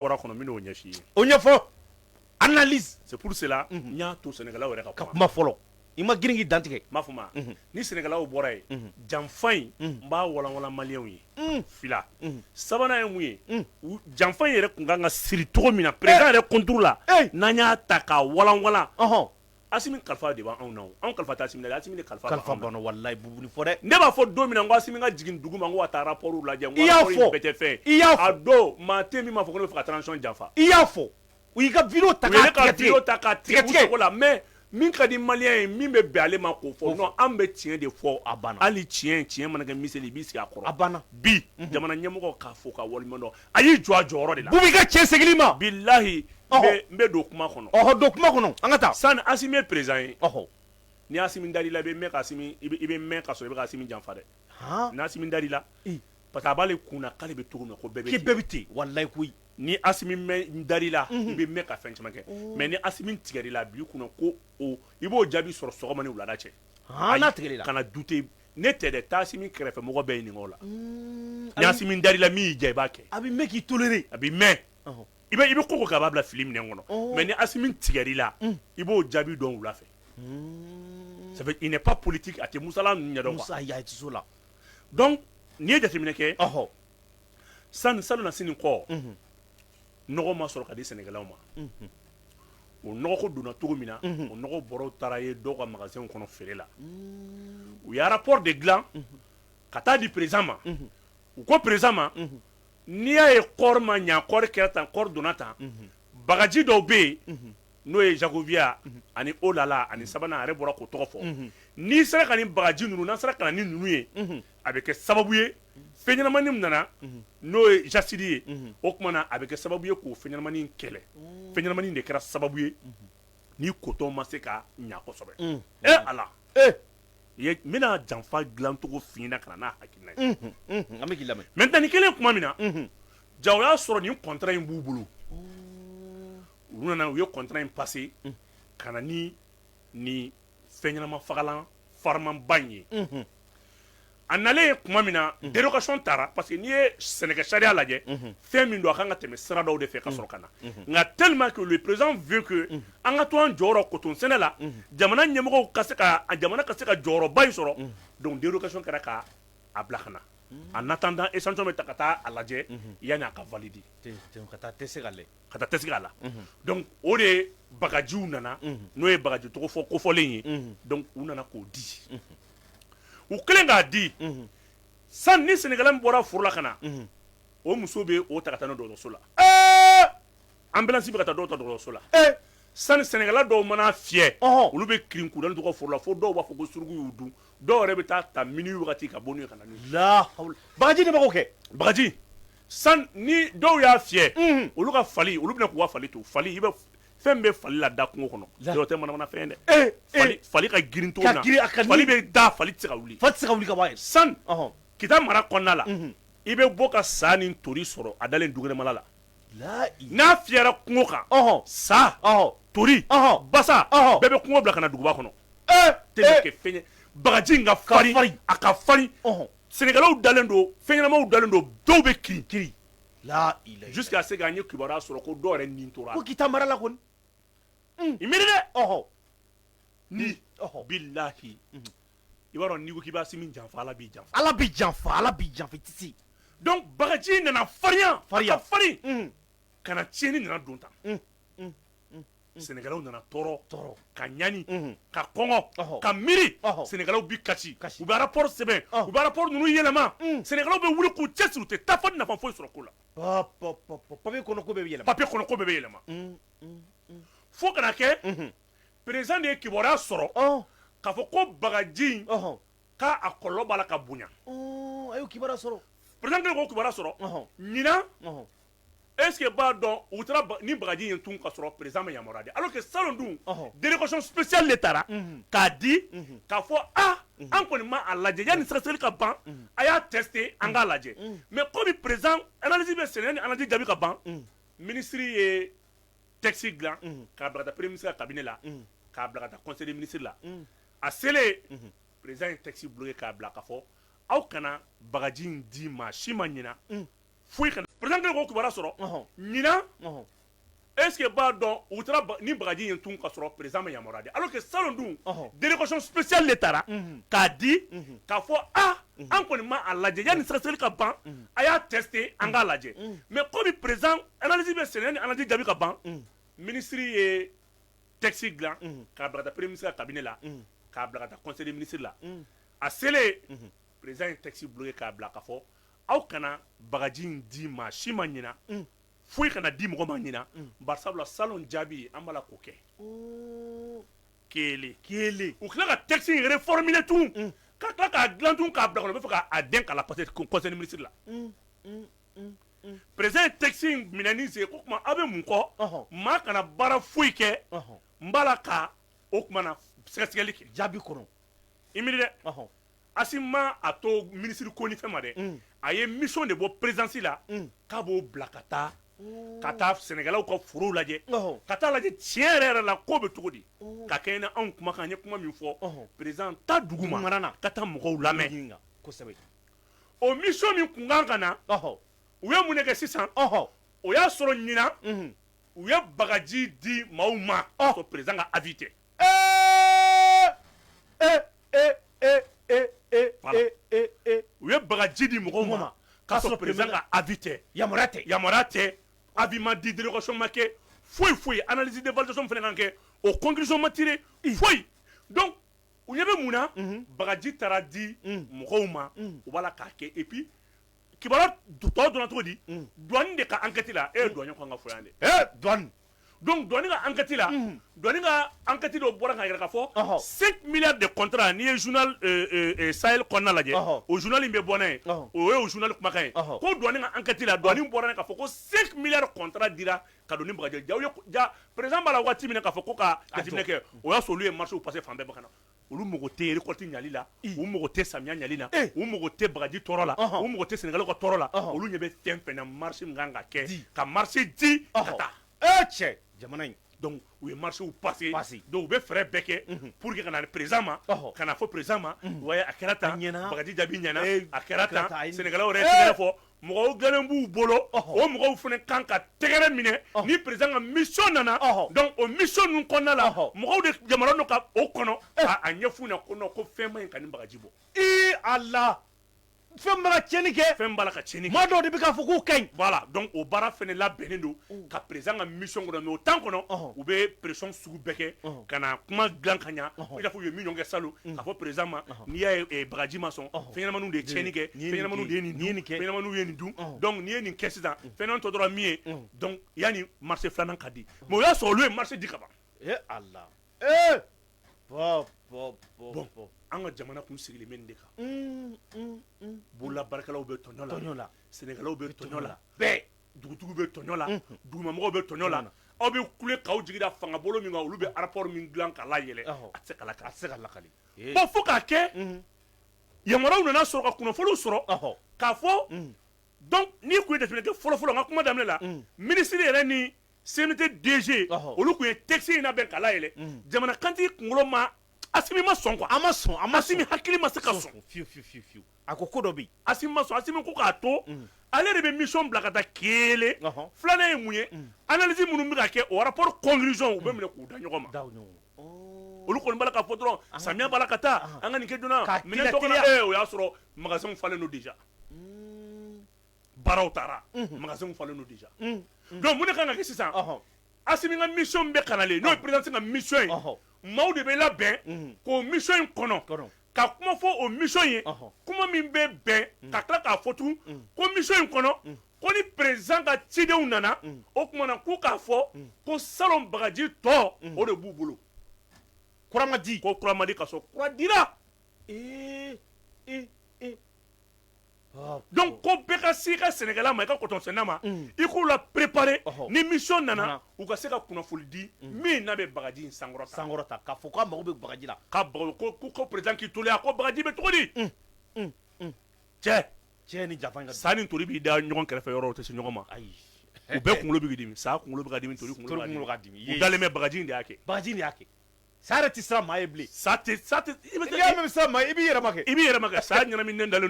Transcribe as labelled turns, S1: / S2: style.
S1: Bɔra kɔnɔ, n bɛn'o ɲɛf'i ye.
S2: O ɲɛfɔ, analyse.
S1: C'est pour cela n y'a to sɛnɛkɛlaw yɛrɛ ka
S2: ka
S1: kuma.
S2: Kuma fɔlɔ, i ma girin k'i dantigɛ.
S1: N b'a fɔ ma ni sɛnɛkɛlaw bɔra yen, janfa in, n b'a walanwalan maliyɛnw ye. Fila sabanan ye mun ye? Janfa in yɛrɛ tun kan ka siri cogo min na, président yɛrɛ contre la, n'an y'a ta k'a walanwalan, Asimi kalifa de b'anw na o. Anw kalifa tɛ Asimi na dɛ, Asimi de kalifa
S2: kalifa
S1: b'anw na.
S2: Banna walayi, Bubu, nin fɔ dɛ.
S1: Ne b'a fɔ don min na n ko Asimi ka jigin dugu ma, n ko ka taa rapport lajɛ, n ko
S2: I y'a
S1: rapport in
S2: fɔ.
S1: bɛɛ tɛ fɛn ye.
S2: I y'a fɔ.
S1: A don, maa tɛ min b'a fɔ ko ne bɛ fɛ ka transition janfa.
S2: I y'a fɔ, u y'i ka vidéo ta
S1: U ye ne
S2: k'a
S1: ka
S2: tigɛ
S1: vidéo
S2: tigɛ.
S1: ta k'a tigɛ u
S2: Tigɛ tigɛ.
S1: sago la, mais min ka di maliyɛn ye, min bɛ bɛn ale ma k'o fɔ, non, an bɛ tiɲɛ de fɔ.
S2: A banna.
S1: Hali tiɲɛ, tiɲɛ mana kɛ miseli, i b'i sigi a kɔrɔ.
S2: A banna.
S1: Bi jamana ɲɛmɔgɔ k'a fɔ ka waleɲuman dɔn, a y'i jɔ a jɔyɔrɔ de la.
S2: Bubu, i ka tiɲɛ segin ma.
S1: Bilahi, n bɛ don kuma kɔnɔ.
S2: Ɔhɔ, don kuma kɔnɔ, an ka taa.
S1: Sani Asimi ye président ye, ni Asimi dar'i la, i bɛ mɛn ka Asimi, i bɛ mɛn ka sɔrɔ i bɛ ka Asimi janfa dɛ. Ni Asimi dar'i la, parce que a b'ale kun na k'ale bɛ cogo min na, ko bɛɛ bɛ
S2: k'i
S1: ten.
S2: Bɛɛ bɛ ten walayi koyi.
S1: Ni Asimi mɛn dar'i la, i bɛ mɛn ka fɛn caman kɛ, mais ni Asimi tigɛr'i la, a b'i kunna ko o, i b'o jaabi sɔrɔ sɔgɔma ni wulada cɛ.
S2: N'a tigɛr'i la.
S1: Kana douter, ne tɛ dɛ, taa Asimi kɛrɛfɛ mɔgɔ bɛɛ ɲininka o la. Ni Asimi dar'i la, min y'i diya, i b'a kɛ.
S2: A bɛ mɛn k'i tolérer.
S1: A bɛ mɛn, i bɛ ko ko kɛ, a b'a bila fili minɛn kɔnɔ, mais ni Asimi tigɛr'i la, i b'o jaabi dɔn wula fɛ. Ça fait il n'est pas politique, a tɛ musala ninnu ɲɛdɔn quoi.
S2: Musa, ayi, a tɛ s'o la.
S1: Donc n'i ye jateminɛ kɛ, sani salon na sini kɔ, nɔgɔ ma sɔrɔ ka di sɛnɛkɛlaw ma. O nɔgɔ ko donna cogo min na, o nɔgɔ bɔrɔw taara ye dɔw ka magasin kɔnɔ feere la. U ye rapport de dilan ka taa di président ma. U ko président ma, n'i y'a ye kɔɔri ma ɲa, kɔɔri kɛra tan, kɔɔri donna tan, bagaji dɔw bɛ yen, n'o ye Jagovia ani Olala ani sabanan, a yɛrɛ bɔra k'o tɔgɔ fɔ, n'i sera ka nin bagaji ninnu, n'an sera ka na ni ninnu ye, a bɛ kɛ sababu ye, fɛn ɲɛnamanin min nana, n'o ye jasside ye, o tuma na a bɛ kɛ sababu ye k'o fɛn ɲɛnamanin kɛlɛ. Fɛn ɲɛnamanin de kɛra sababu ye ni coton ma se ka ɲa kosɛbɛ. E Ala, n bɛna janfa dilancogo f'i ɲɛna ka na n'a hakilina ye.
S2: An bɛ k'i lamɛn.
S1: Maintenant, nin kɛlen tuma min na, ja o y'a sɔrɔ nin contrat in b'u bolo. U nana, u ye contrat in passé ka na ni nin fɛn ɲɛnama fagalan farimanba in ye. A nalen tuma min na, dérogation taara, parce que n'i ye sɛnɛkɛ sariya lajɛ, fɛn min don, a kan ka tɛmɛ sira dɔw de fɛ ka sɔrɔ ka na. Nka tellement que le président veut que an ka to an jɔyɔrɔ coton sɛnɛ la, jamana ɲɛmɔgɔw ka se ka, jamana ka se ka jɔyɔrɔba in sɔrɔ, donc dérogation kɛra ka a bila ka na. En attendant, échantillon bɛ ta ka taa a lajɛ yanni a ka valider.
S2: Ka taa tester ka lajɛ.
S1: Ka taa tester a la. Donc o de bagajiw nana, n'o ye bagaji tɔgɔ fɔ kofɔlen ye. Donc u nana k'o di. U kɛlen k'a di san, ni sɛnɛkɛla min bɔra foro la ka na, o muso bɛ o ta ka taa n'o dɔgɔtɔrɔso la. Ambulance bɛ ka taa dɔw ta dɔgɔtɔrɔso la. Sani sɛnɛkɛla dɔw mana fiyɛ, olu bɛ kirin k'u da tɔgɔ foro la, fo dɔw b'a fɔ ko suruku y'u dun. Dɔw yɛrɛ bɛ taa ta minuit wagati ka bɔ n'u ye ka na n'u ye.
S2: La hawla, bagaji de b'o kɛ.
S1: Bagaji san, ni dɔw y'a fiyɛ, olu ka fali, olu bɛna k'u ka fali to fali, i bɛ fɛn bɛ fali la da kungo kɔnɔ, yɔrɔ tɛ manamana fɛn dɛ. Fali, fali ka girin cogo min na,
S2: girin, a ka
S1: fali bɛ da, fali tɛ se ka wuli.
S2: Fa tɛ se ka wuli ka bɔ a yɛrɛ.
S1: San Kita mara kɔnɔna la, i bɛ bɔ ka sa ni tori sɔrɔ a dalen dukɛnɛmala la. N'a fiyɛra kungo kan, sa, tori, basa, bɛɛ bɛ kungo bila ka na duguba kɔnɔ. Tɛ kɛ fɛn ye, bagaji in ka farin, a ka farin. Sɛnɛkɛlaw dalen don, fɛn ɲɛnamaw dalen don, dɔw bɛ kirin kirin
S2: La ilaha.
S1: jusqu'à ce qu'an ye kibaruya sɔrɔ ko dɔw yɛrɛ nin tora.
S2: Ko Kita mara la kɔni.
S1: I miiri dɛ. Ni bilahi, i b'a dɔn, n'i ko k'i b'a Asimi janfa, Ala b'i janfa.
S2: Ala b'i janfa, Ala b'i janfa, i tɛ se.
S1: Donc bagaji nana farinya.
S2: Farinya.
S1: A ka farin ka na, tiɲɛni nana don tan, sɛnɛkɛlaw nana tɔɔrɔ.
S2: Tɔɔrɔ.
S1: Ka ɲani, ka kɔngɔ, ka miiri. Sɛnɛkɛlaw bi kasi.
S2: Kasi.
S1: U bɛ rapport sɛbɛn, u bɛ rapport ninnu yɛlɛma. Sɛnɛkɛlaw bɛ wuli k'u cɛsiri, u tɛ taa fɔ nafa foyi sɔrɔ ko la.
S2: Papier kɔnɔ ko bɛɛ bɛ yɛlɛma.
S1: Papier kɔnɔ ko bɛɛ bɛ yɛlɛma, fo kana kɛ président de ye kibaruya sɔrɔ k'a fɔ ko bagaji in, k'a a kɔlɔlɔ b'a la ka bonya.
S2: A y'o kibaruya sɔrɔ.
S1: Président kɛlen k'o kibaruya sɔrɔ ɲinan, est ce que b'a dɔn, u taara ni bagaji in ye tun ka sɔrɔ président ma yamaruya di, alors que salon dun, délégation spéciale de taara k'a di, k'a fɔ a an kɔni ma a lajɛ, yanni sɛgɛsɛgɛli ka ban, a y'a testé, an k'a lajɛ. Mais comme président, analyse bɛ sɛnɛ ni analyse jaabi ka ban, ministre ye texte dilan k'a bila ka taa premier ministre ka cabinet la, k'a bila ka taa conseil des ministres la. A selen, président ye texte bloqué k'a bila, k'a fɔ aw kana bagaji in di maa si ma ɲina, foyi kana. Président kɛlen k'o kibaruya sɔrɔ ɲinan, est ce que b'a dɔn, u taara ni bagaji ye tun ka sɔrɔ président ma yamaruya di, alors que salon dun, délégation spéciale de taara k'a di k'a fɔ a an kɔni ma a lajɛ, yanni sɛgɛsɛgɛli ka ban, a y'a tester, an k'a lajɛ. Mais comme président analyse bɛ senna, ni analyse jaabi ka ban, ministre ye texte dilan k'a bila ka taa premier ministre ka cabinet la, k'a bila ka taa conseil des ministres la. A selen, président ye texte bloqué k'a bila k'a fɔ aw kana bagaji in di maa si ma ɲina, foyi kana di mɔgɔ ma ɲina, barisabula salon jaabi an b'a la k'o kɛ kelen.
S2: Kelen.
S1: U tila ka texte in réformuler tun, ka tila k'a dilan tun, k'a bila kɔnɔ, u bɛ fɛ k'a den k'a la passer conseil des ministres la. Président ye texte in minɛ ni sen ko tuma aw bɛ mun kɔ? Maa kana baara foyi kɛ, n b'a la ka o tuma na sɛgɛsɛgɛli kɛ.
S2: Jaabi kɔnɔ.
S1: I miiri dɛ, Assimi ma a to ministre ko ni fɛn ma dɛ, a ye mission de bɔ présidence la k'a b'o bila ka taa sɛnɛkɛlaw ka forow lajɛ, ka taa lajɛ tiɲɛ yɛrɛ yɛrɛ la ko bɛ cogo di, ka kɛɲɛ ni anw kumakan. An ye kuma min fɔ, président ta dugu ma ka taa mɔgɔw lamɛn.
S2: Kosɛbɛ.
S1: O mission min kun kan ka na, u ye mun de kɛ sisan? O y'a sɔrɔ ɲinan u ye bagaji di maaw ma k'a sɔrɔ président ka avis tɛ. Voilà. U ye bagaji di mɔgɔw ma k'a sɔrɔ président ka avis tɛ.
S2: Yamaruya tɛ.
S1: Yamaruya tɛ, avis ma di, délégation ma kɛ, foyi foyi. Analyse de validation fana kan kɛ, o conclusion ma tiré, foyi. Donc u ɲɛ bɛ mun na? Bagaji taara di mɔgɔw ma, u b'a la k'a kɛ. Et puis kibaruya tɔ donna cogo di? Douane de ka enquête la, e ye douane kan ka fɔ yan
S2: de. Douane.
S1: Donc douane ka enquête la, douane ka enquête dɔ bɔra k'a yira k'a fɔ 5 milliards de contrat. N'i ye journal Sahel kɔnɔna lajɛ, o journal in bɛ bɔ n'a ye, o ye o journal kumakan ye ko douane ka enquête la, douane bɔra k'a fɔ ko 5 milliards contrat dira ka don ni bagaji ja. Ja président b'a la waati min na k'a fɔ ko ka jateminɛ kɛ, o y'a sɔrɔ olu ye marché passé fan bɛɛ ka na. Olu mago tɛ récolte ɲali la, u mago tɛ samiya ɲali la, u mago tɛ bagaji tɔɔrɔ la, u mago tɛ Sénégal ka tɔɔrɔ la. Olu ɲɛ bɛ fɛn fɛn na, marché min kan ka kɛ, ka marché di ka taa.
S2: Cɛ, jamana in.
S1: Donc u ye marché passé. Donc u bɛ fɛɛrɛ bɛɛ kɛ pour que ka na président ma, ka na fɔ président ma: ouais, a kɛra tan, bagaji jaabi ɲɛna, a kɛra tan. Sénégalais yɛrɛ tɛgɛrɛ fɔ, mɔgɔw dilannen b'u bolo, o mɔgɔw fana kan ka tɛgɛrɛ minɛ ni président ka mission nana. Donc o mission ninnu kɔnɔna la, mɔgɔw de yamaruya don ka o kɔnɔ k'a ɲɛf'u ɲɛna ko non, ko fɛn ma ɲi ka nin bagaji bɔ.
S2: Ee Ala, fɛn b'a la tiɲɛni kɛ.
S1: Fɛn b'a la ka tiɲɛni kɛ.
S2: Maa dɔw de bɛ k'a fɔ k'u ka ɲi.
S1: Voilà, donc o baara fɛnɛ labɛnnen don ka président ka mission kɔnɔ. Mais o temps kɔnɔ, u bɛ pression sugu bɛɛ kɛ ka na kuma dilan ka ɲa, i n'a fɔ u ye min kɛ salon, k'a fɔ président ma: n'i y'a ye bagaji ma sɔn, fɛn ɲɛnamaninw de ye tiɲɛni kɛ, fɛn ɲɛnamaninw de ye nin dun, fɛn ɲɛnamaninw ye nin dun. Donc n'i ye nin kɛ sisan, fɛn ɲɛnamanin tɔ tora min ye, donc yanni marché filanan ka di. Mais o y'a sɔrɔ olu ye marché di ka ban.
S2: Ee Ala, ee bɔ bɔ bɔ.
S1: Bon, an ka jamana kun sigilen bɛ nin de kan. Bolola baarakɛlaw bɛ tɔɲɔ la, sɛnɛkɛlaw bɛ tɔɲɔ la,
S2: bɛɛ.
S1: Dugutigiw bɛ tɔɲɔ la, dugumamɔgɔw bɛ tɔɲɔ la. Aw bɛ kule k'aw jigi da fanga bolo min kan, olu bɛ rapport min dilan k'a layɛlɛ, a tɛ se ka lakali.
S2: A tɛ se ka lakali.
S1: Bon, fo k'a kɛ yamaruyaw nana sɔrɔ ka kunnafoniw sɔrɔ k'a fɔ. Donc n'i kun ye jateminɛ kɛ fɔlɔ fɔlɔ, n ka kuma daminɛ la, ministre yɛrɛ ni CMDT DG, olu kun ye texte in labɛn k'a layɛlɛ. Jamana kantigi kunkolo ma, Assimi ma sɔn quoi.
S2: A ma sɔn, a ma.
S1: Assimi hakili ma se ka sɔn.
S2: Fiyewu fiyewu fiyewu fiyewu, a ko ko dɔ bɛ yen.
S1: Assimi ma sɔn. Assimi ko k'a to ale de bɛ mission bila ka taa kelen. Filanan ye mun ye? Analyse minnu bɛ ka kɛ, o rapport conclusion, u bɛ minɛ k'u da ɲɔgɔn ma. Olu kɔni b'a la k'a fɔ dɔrɔn samiya b'a la ka taa, an ka nin kɛ joona, minɛn tɔ kana. O y'a sɔrɔ magasin falen don déjà, baaraw taara, magasin falen don déjà. Donc mun de kan ka kɛ sisan? Assimi ka mission bɛ ka nalen, n'o ye président ka mission ye, maaw de bɛ labɛn k'o mission in kɔnɔ ka kuma fɔ o mission ye, kuma min bɛ bɛn, ka tila k'a fɔ tun ko mission in kɔnɔ, ko ni président ka cidenw nana, o tuma na k'u k'a fɔ ko salon bagaji tɔ, o de b'u bolo.
S2: Kura ma di.
S1: Ko kura ma di ka sɔrɔ kura dira.
S2: Ee ee ee.
S1: Donc ko bɛɛ ka se i ka sɛnɛkɛla ma, i ka coton ma, i k'u la préparer, ni mission nana, u ka se ka kunnafoni di min n'a bɛ bagaji in sankɔrɔta.
S2: Sankɔrɔta, k'a fɔ k'a mago bɛ bagaji la.
S1: Ka ko président k'i toliya ko bagaji bɛ cogo di, cɛ?
S2: Cɛ ni jafa ka.
S1: Sa ni tori b'i da ɲɔgɔn kɛrɛfɛ yɔrɔ, o tɛ se ɲɔgɔn ma.
S2: Ayi.
S1: U bɛɛ kunkolo bɛ k'i dimi, sa kunkolo bɛ ka dimi, tori kunkolo
S2: bɛ ka dimi.
S1: U dalen bɛ bagaji in de y'a kɛ.
S2: Bagaji in de y'a kɛ. Sa yɛrɛ tɛ siran maa ye bilen.
S1: Sa tɛ, sa tɛ.
S2: I bɛ, n'i y'a mɛn siran maa ye, i b'i yɛrɛ ma kɛ.
S1: I b'i yɛrɛ ma kɛ, sa ɲɛnaminen dalen.